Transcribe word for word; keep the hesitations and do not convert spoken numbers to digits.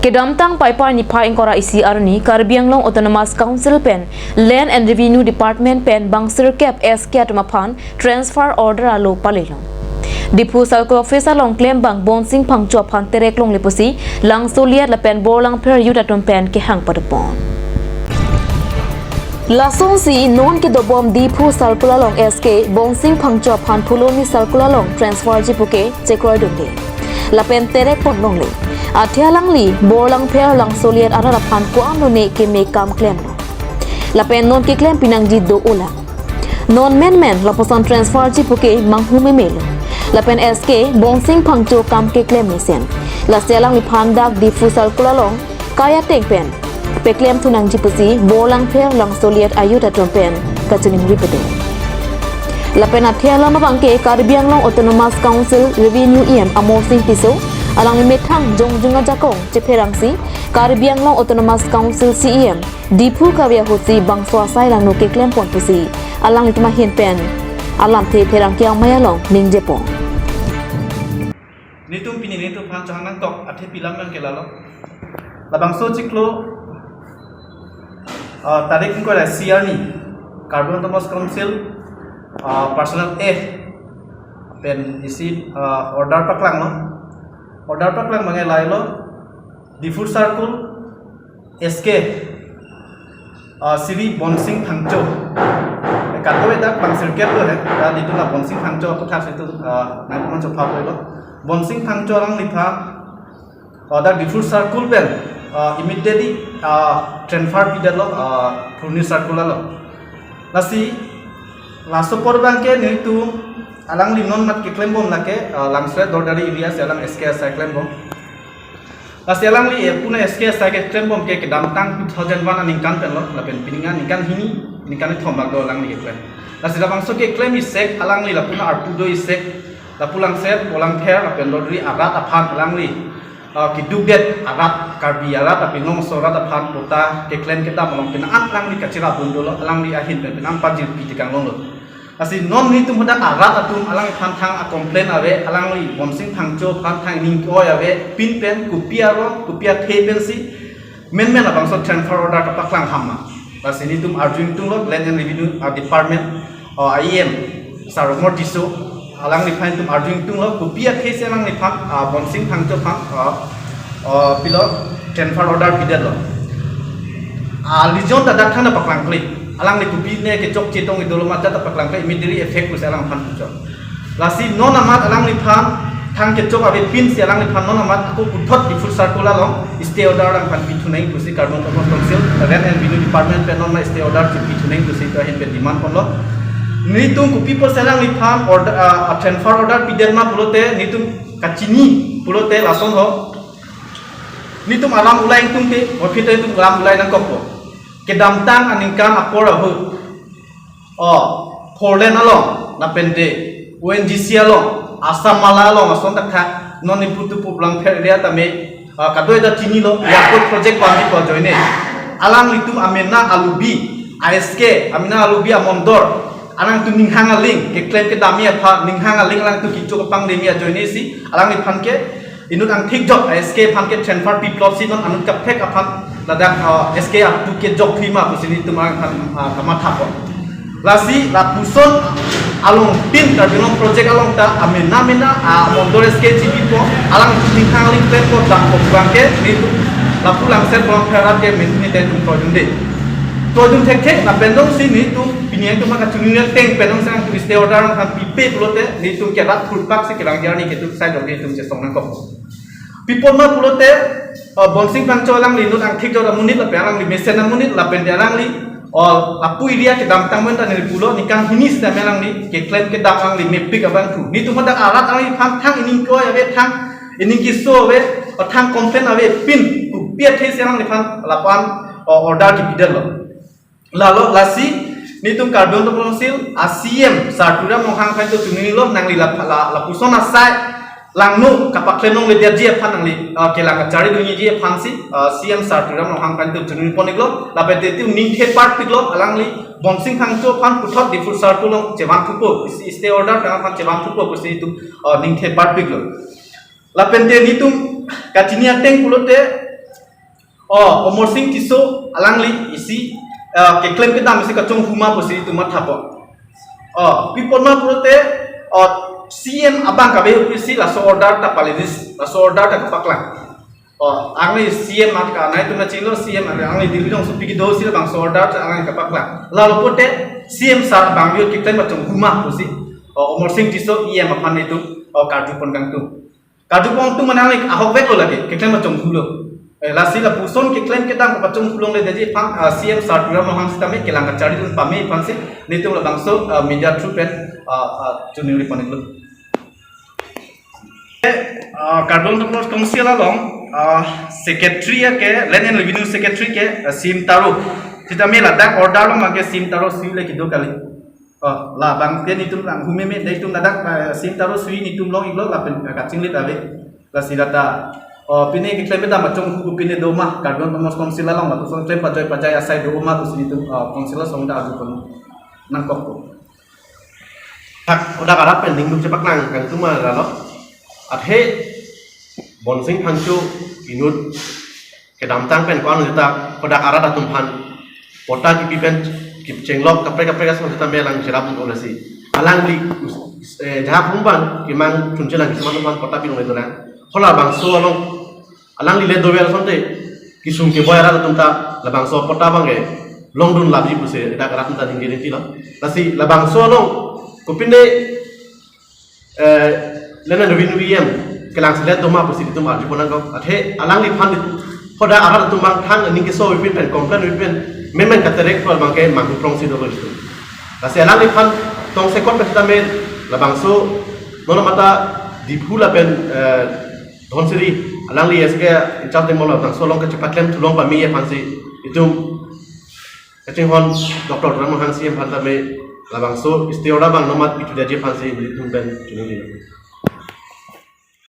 Kedamtang Paipar niphai ingkoi ra isi arni Karbi Anglong Autonomous Council pen Land and Revenue Department pen bang sirkep S K atum aphan transfer order alo palelo. Diphu Circle Office along klembang Bonsing Phangcho aphan terek longle pusi Langsoliat lapen Borlangpher youth atum pen kehang padopon. Lasonsi non kedobom Diphu Circle along S K Bonsing Phangcho aphan Phuloni Circle along transfer ji puke chekroidunde. Lapen terek pon longle. Athe alangli Borlangpher Langsoliat arat aphan ko-an lone keme kam klemlo. Lapen non keklem pinangji do-olang. Non menmen lapuson transfer ji puke manghu memelo. Lapen S K Bonsing Phangcho kam keklem mesen. Lasi alangliphan dak Diphu Circle along kai ateng pen peklem thunangji pusi Borlangpher Langsoliat a-youth atum pen kachiningri pado. Lapen athe alam abangke Karbi Anglong Autonomous Council Revenue E M Amarsing Tisso, alangli methang jongjung ajakong chepherangsi Karbi Anglong Autonomous Council C E M Diphu kave ahutsi bangso asai langno keklem pon pusi alanglitum ahin pen alamthe pherangke amei along ningjepon. Netum pini netum aphan chehang nangkok athe pilam nang ke lalo. Labangso chiklo, ah, tarik ingkoi ra isi arni Karbi Autonomous Council, ah, Personnel Act pen isi, ah, order paklanglo. Order paklang abangke lahelo, Diphu Circle S K, ah, Shri Bonsing Phangcho. Kadokave dak bang sirkep lo he. Ya, itum la Bonsing Phangcho aputhak si itum, ah, nangkoman chopha poilo. Bonsing Phangcho alangliphan, ah, dak Diphu Circle pen, ah, immediately, ah, transfer pidetlo, ah, Phuloni Circle along. Lasi, laso apor abangke netum alangli non mat keklembom lake, ah, Langsoliat Dordari area si alang S K asai klembom. Lasi alangli, eh, puna S K asai keklembom ke kedamtang two thousand one aningkan penlo, lapen pining aningkan hini, aningkan kethom bak do alangli keklem. Lasi labangso keklem isek alangli lapu arpu do isek, lapu Langsoliat, Borlangpher lapen Dordari arat aphan alangli, ah, keduk det arat, Karbi arat, apinong so arat aphan patta keklem kedam along pina an alangli kachirap dun dolo, alangli ahin pen pina an pajirpi tekang longlo. Lasi non netum hadak arat atum alangphan thang a-complain ave, alangli Bonsing Phangcho aphan thang ining ke-oi ave, pin pen kopi aron, kopi athe pensi menmen labangso transfer order kapaklang ham ma. Lasi netum arju ingtunglo Land and Revenue, ah, Department, ah, E M Sir Amarsing Tisso, alangliphan netum arju ingtunglo, kopi athe si alangliphan, ah, Bonsing Phangcho aphan, ah, ah, pilo transfer order pidetlo. Ah, lijon ta dak thang ta paklangkle. Alangli kopine kechokche tong idolo mat ta paklangkle, immediately effect pusi alangphan puchot. Lasi non amat alangliphan thang kechok ave pinsi alangliphan non amat ako puthot Diphu Circle along stay order alangphan pithu nang pusi Karbi Anglong Autonomous Council Land and Revenue Department pen non ma stay order chipithu nang pusi itum ahin pen demand ponlo. Netum kopi pusi alangliphan order, ah, transfer order pidet ma pulote netum kachini pulote lason ho. Netum alam ulai ingtungte, aphi ta netum alam ulai nangkokpo. Kedamtang aningkan apor ahut, oh, four lane along, lapen de O N G C along, Assam Mala along, ason thakthak, non iputu pu Borlangpher area tame, ah, kadokave ta chinilo, airport project pamji pu ajoine. Alanglitum amena alubi, a-S K, amena alubi amondor, alangtum ninghang aling, keklem kedamji aphan, ninghang aling alangtum kecho kepangdamji ajoine si, alangliphan ke, inut angthik jok, a-S K aphan ke transfer piplot si non anut kaprek aphan ladak, ah, S K atum kejok thima pusi netum aphan, ah, kamathapo. Lasi lapuson along pin Karbi Anglong project along ta amena mena, ah, mondor S K chipipo, alang ninghang aling klempo dam po abangke netum lapu Langsoliat Borlangpher arat ke min ni te tum kroidunde. Kroidun thekthe lapen jongsi netum pini atum kachini ateng pen jongsi nangtum stay order nangpipe pulote netum ke rat phurpak si kelang jarni ketu sai dong netum chesong nangkok. Pi apot ma pulote, uh, Bonsing Phangcho alangli inut angthik jok amonit lapen alangli mesen amonit lapen de alangli, uh, lapu area kedamtang amen ta neli pulo, ningkan hini sitame alangli keklem kedam alangli mepik abang thu. Netum hadak arat alangliphan thang ining ke-oi ave, thang ining keso ave, uh, thang complain ave pin kopi athe si alangliphan lapu-an, uh, order kepidetlo. Lalo lasi netum Karbi Anglong Autonomous Council a-C E M Sir Tuliram Ronghang aphan ta chiningri lo, nangli la, la, lapuson asai langno kapaklem longledetji aphan nangli, ah, kelang kachari dunji aphansi, ah, C E M Sir Tuliram Ronghang aphan ta chiningri pon-iklo, lapen te netum ningthe parpiklo, alangli Bonsing Phangcho aphan puthot Diphu Circle along chevan thupo, isi stay order tang aphan chevan thupo pusi netum, ah, ningthe parpiklo. Lapen te netum kachini ateng pulote, O, Amarsing Tisso alangli isi, ah, keklem kedam isi kachonghu ma pusi itum mathapo. O, pi apot ma pulote, o, C M abang kave pusi laso order ta paledetsi, laso order ta kapaklang. O, alangli C M akanai atum nangchinglo, C M alangli Delhi alongsi pi kedo si labangso order ta alangli kapaklang. Lalo pulote C M sir abang yo keklem kachonghu ma pusi, o, Amarsing Tisso E M aphan itum, o, karjupon kangtung. Karjupon kangtung mane alangli ahokveklo lake, keklem kachonghulo. Eh, lasi lapuson keklem kedam kachonghu longledetji aphan, ah, C M sir Tuliram Ronghang sitame kelang kacharli dun pame aphansi nelitum labangso, ah, media through pen, ah, ah, choningri pon-iklo. Eh, ah, Karbi Anglong Autonomous Council along, ah, secretary ke, Land and Revenue Secretary ke, ah, C M Taro. Sitame ladak order along abangke C M Taro sui le kedo kali. O, labang pen itum lang hume me, itum ladak, eh, C M Taro sui nelitum long-iklo lapen, eh, kachinglit ave. Lasi lata, o, pine keklem kedam kachonghu pine doma, Karbi Anglong Autonomous Council along lapuson klem pajai pajai asai doma pusi nelitum, o, council asong ta arjupon nangkokpo. Thak, hadak arat pen ningduk chepaklang kangtung ma lalo. Athe Bonsing Phangcho inut kedamtang pen ko-an seta hadak arat atum aphan patta kipi pen kipchenglok kaprek kaprek asonte ta me alang cherap un-e lasi. Alangli, eh, jahak humbang kemang chunche lang kisam atum aphan patta pi longle dona. Hala bangso along alangli le dover asonte kesung keboi arat atum ta labangso patta abangke longdun lapji pusi hadak arat atum ta ningje rinti lo. Lasi labangso along kopine eh, Land and Revenue E M kelang selet doma pusi itum arjupon nangkok. Athe alangliphan hadak arat atum abang thang aning keso avepin pen complain avepin pen memen katerek pol abangke manghu prongsi dolo itum. Lasi alangliphan tongsekot pen sitame labangso non mata Diphu lapen, eh, Dhansiri alangli S K in charge dengmolo labangso along kachepaklem thu long pame aphansi itum kachinghon Doctor Tuliram Ronghang C M aphan tame labangso stay order abang nomat pithu detji aphansi nelitum pen choningri.